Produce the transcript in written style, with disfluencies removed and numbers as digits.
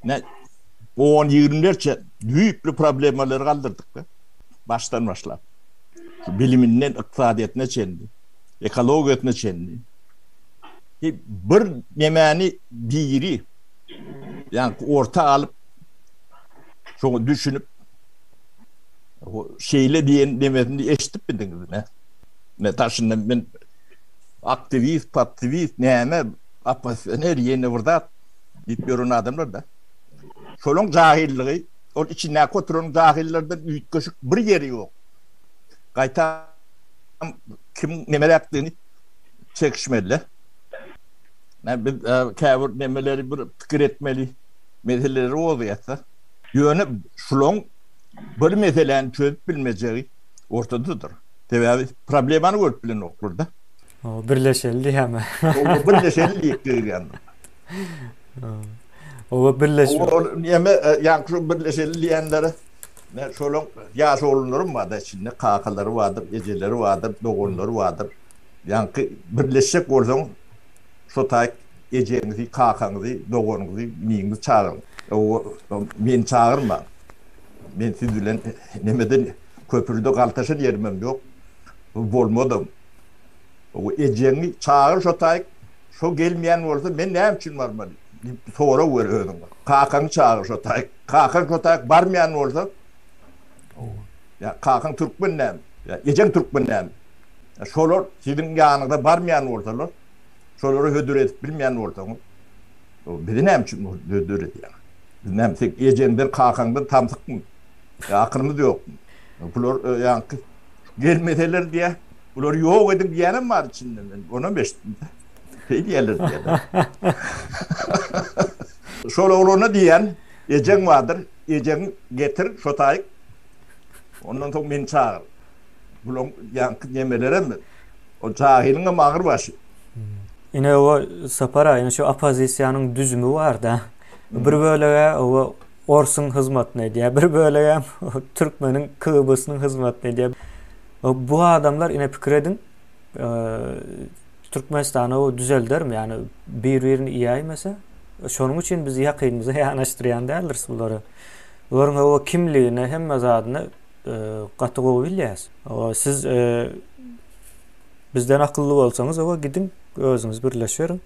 Ne on ýigrimlerçe düýpli problemalary galdyrdyk-da. Başdan başlap. Şu biliminden ykdysadyýetine çenli, ekologiýasyna çenli. Bir nemäni biri ýaňky orta alyp şoňa düşünip şeýle diýen nemesini eşidip bildiňizmi? Ne daşyndan men aktiwist, paktiwist, näme, oppozisioner ýene bir zat diýip ýören adamlar-da. Şolaň jahyllygy, ol içindäki oturan jahyllardan üýtgeşik bir ýeri ýok. Gaýtam kimiň nemeräkdigini çekişmeli-de. Biz käbir nemeleri bir pikir etmeli meseleleri gozgaýasda. Ýöne şulaň bir meseläni çözüp bilmejegi ortadadyr. Sebäbi problemany görüp bilenoklar-da. Birleşeli diýýärmi? Oba birleşeli diýip girýändir. Oba birleşme. Ol näme ýaňky şu birleşeli diýenlere ne şolaň ýaş oglanlarym barda içinde kakalary bardyr, ejeleri bardyr, doganlary bardyr. Ýaňky birleşjek bolsaň şo taýyk ejeňizi, kakaňyzy, doganyňyzy, iniňizi çagyryň. Oba meni çagyrmaň. Men siz bilen nemeden köprüde galtaşan ýerimem ýok. Bolmadam. Oba ejeňi çagyr şo taýyk Şo gelmeýän bolsa men näme üçin barmaly? diýip sorag ber özüňe. Kakaňy çagyr şo taýyk. Kakaň şo taýyk barmaýan bolsa, ýa kakaň türkmen dämi? Ýa ejeň türkmen dämi? Şolar siziň ýanyňyza barmaýan bolsalar, şolara hödür edip bilmeýän bolsaňyz, bizi näme üçin hödür edýäňiz? Biz näme seň ejeňden, kakaňdan samsykmy? Ýa akylymyz ýokmy? Bular ýaňky gelmeseler diýä, Bulary ýok ediň diýenem bar içinde men onam eşitdim. Şeý diýerler diýerler. Şol oglana diýen ejeň bardyr, ejeňi getir şo taýyk. Ondan soň meni çagyr. Bulaň ýaňky nemelerem o jahylyňam agyr başy. Ine o Sapar aga, ine şu oppozisiýanyň düzümi bar-da. Bir bölegi o orsuň hyzmatyny edýär, bir bölegem türkmeniň KGB-siniň hyzmatyny edýär. Bu adamlar ine pikir ediň, Türkmenistany o düzeldermi? Ýani bir-birini iýäýmese, şonuň üçin biz ýakynymyza ýanaşdyrýan däldiris bulary. Bularyň o kimligini, hemme zadyny gaty gowy bilýäs. Siz bizden akylly bolsaňyz, owa gidiň, özüňiz birleşiberiň.